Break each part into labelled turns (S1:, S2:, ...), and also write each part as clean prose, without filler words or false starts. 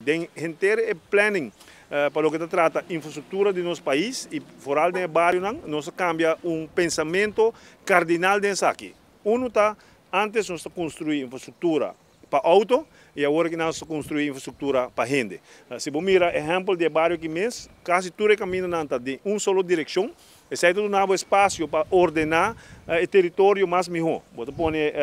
S1: Den henter e planning pa loke ta trata infrastructura di nos pais y vooral den e barionan, nos a cambia un pensamento cardinal den esaki. Uno ta, antes nos ta construi infrastructura pa auto y awor aki nos ta construi infrastructura pa hende. Si bo mira ehempel di e bario aki mes, casi tur e camindanan ta den un solo direccion. Esey ta duna bo espacio pa ordena e teritorio mas miho. Bo ta pone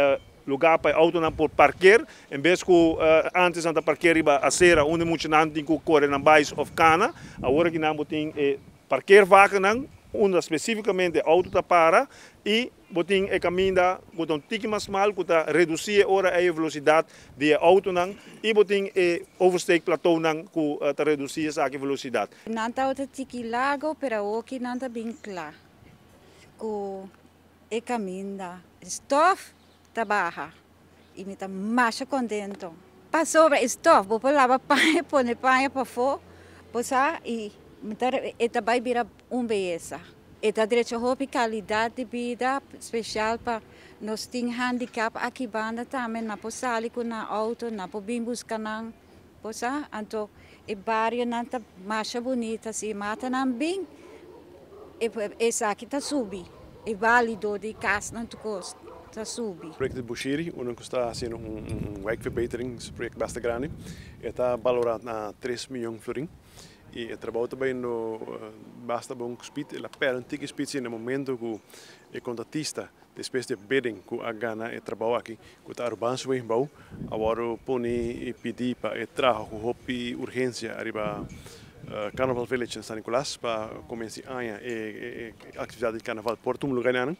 S1: lugar pa e autonan por parkeer, en bes cu antes nan ta parkeer riba acera unda muchanan tin cu core nan bais of cana. Awor aki nan bo tin e parkeervakennan unda specificamente e auto ta para y bo tin e caminda cu ta un tiki mas smal cu ta reduci e ora ey e velocidad di e autonan y bo tin e oversteekplateaunan cu ta reduci esaki velocidad.
S2: Nan tabata tiki largo pero awoki nan ta bin cla cu e caminda. Stof ta baha y mi ta masha contento. Pasobra e stof bo por laba paña pone paña pafó bo sa y mi ta e ta bay bira un beyesa. E ta drecha hopi calidad di bida special pa nos tin handicap aki banda tambe nan por sali cu nan auto nan por bin busca nan bo sa anto e barionan ta masha bunita si matanan bin esaki ta subi e balido di casnan tur cos ta subi.
S3: Proyecto di Bushiri, unda cu sta haciendo un wijkverbeteringsproject basta grandi. E ta balora na 3 miyon florin y e trabou ta bayendo basta bon cu speed. El a perde un tiki speed si na momento cu e contratista, despues di bidding cu a gana e trabou aki, cu ta Arubaanse Wegenbouw, awor pone y pidi pa e traha cu hopi urgencia ariba Carnival Village na San Nicolas pa cuminsa aña e actividad di carnaval por tuma lugar nan.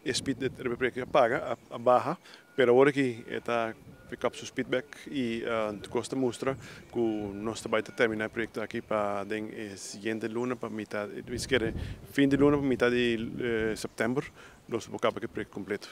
S3: E speed di e proyecto a paga, a baha, pero awor aki e ta pick up su speed back y cos ta mustra cu nos ta bay termina e proyecto aki pa den e siguiente luna, pa mitad, fin di luna pa mitad di september, nos por caba cu e proyecto completo.